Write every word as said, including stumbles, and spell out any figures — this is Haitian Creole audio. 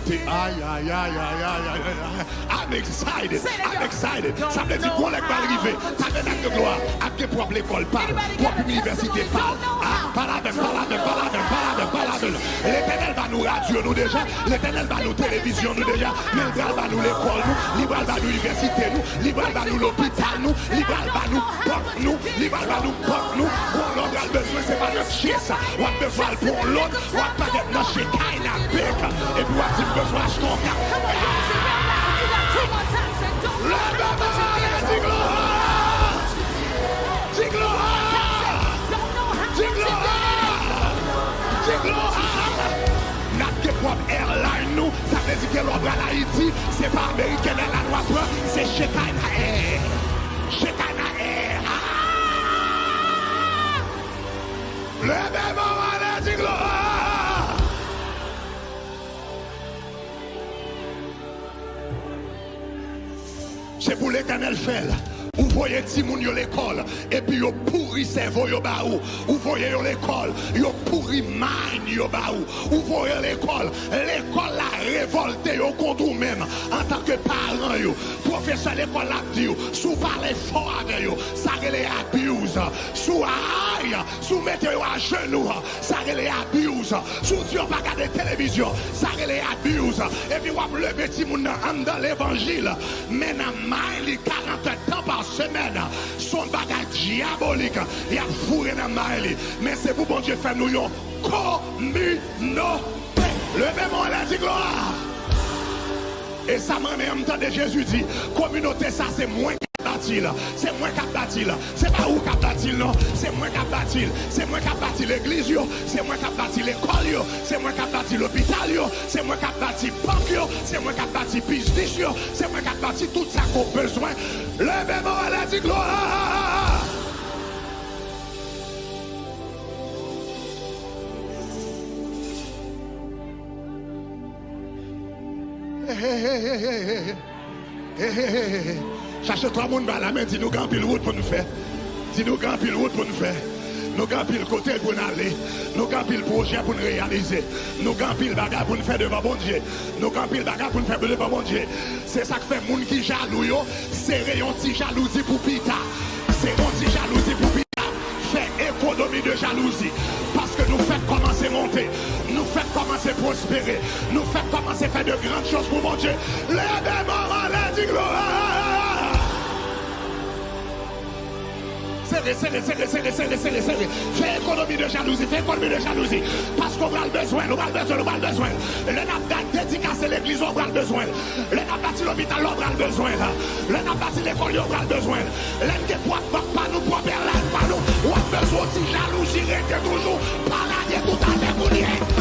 Ay, ay, ay, ay, ay, ay, ay, ay. I'm excited. I'm excited. Sa vle di gwo lè k pral rive. Tabènak de glwa ap gen pwòp lekòl pa l, pwòp inivèsite pa l. Ah, pale avè m, pale avè m, pale avè m, pale avè m, pale avè m. Letènèl ba nou radyo nou deja. Letènèl ba nou televizyon nou deja. Men l pral ba nou lekòl nou. Li pral ba nou inivèsite nou. Li pral ba nou lopital nou. Li pral ba nou bank nou. Li pral ba nou bank nou. Bon, lè w pral bezwen, se pa nan chesa. W ap bezwen al pran yon lòn. W ap parèt nan Shekinah bank. Epi w ap di, "M bezwen achte yon kat." Leve men w anlè, di glwa! Di glwa! Di glwa! Di glwa! N ap gen pwòp airline nou. Sa vle di ke lè w pral Ayiti, se pa American Airlines w ap pran, se Shekinah Air. Shekinah Air. Ah! Leve men w anlè, di glwa! Se pou Letènèl fè l. Ou voye timoun yo lekòl, epi yo pouri sèvo yo ba ou. Ou voye yo lekòl, yo pouri mind yo ba ou. Ou voye yo lekòl, lekòl la revòlte yo kont ou menm antanke paran yo. Pwofesè lekòl la ap di w, si w pale fò avè yo, sa rele abuse. Si w ay, si w mete yo ajenou, sa rele abuse. Si w di yo pa gade televizyon, sa rele abuse. Epi w ap leve timoun nan anndan levanjil. Men nan may li karant èdtan pa semèn. Se yon bagay dyabolik y ap foure nan may li. Men se pou Bondye fè nou yon kominote. Leve men w anlè, di glwa! E sa m renmen an, m tande Jezi di, kominote sa se mwen k ap bati l. Se mwen k ap bati l. Se pa ou k ap bati l non. Se mwen k ap bati l. Se mwen k ap bati legliz yo. Se mwen k ap bati lekòl yo. Se mwen k ap bati lopital yo. Se mwen k ap bati bank yo. Se mwen k ap bati biznis yo. Se mwen k ap bati tout sa ke w bezwen. Leve men w anlè, di glwa! Hey, hey, hey, hey, hey, hey. Hey, hey, hey, hey, hey. Chache twa moun ba la men, di nou gen anpil wout pou n fè. Di nou gen anpil wout pou n fè. Nou gen anpil kote pou n ale. Nou gen anpil pwojè pou n reyalize. Nou gen anpil bagay pou n fè devan Bondye. Nou gen anpil bagay pou n fè devan Bondye. Se sa k fè moun ki jalou yo, sere yon ti jalouzi pou pita. Sere yon ti jalouzi pou pita. Fè ekonomi de jalouzi. Paske nou fèk kòmanse monte. Nou fèk kòmanse pwospere. Nou fèk kòmanse fè de grann choz pou Bondye. Leve men w anlè, di glwa! Sere, sere, sere, sere, sere, sere, sere. Fè ekonomi de jalouzi, fè ekonomi de jalouzi. Paske w pral bezwen l, w pral bezwen l, w pral bezwen l. Lè n ap da-, dedikase legliz, w pral bezwen l. Lè n ap bati lopital la, w pral bezwen l. Lè n ap bati lekòl yo, w pral bezwen l. Lè n gen pwòp bank pa nou, pwòp airline pa nou, w ap bezwen yon ti jalouzi rete toujou. Pa lage tout afè kounye a.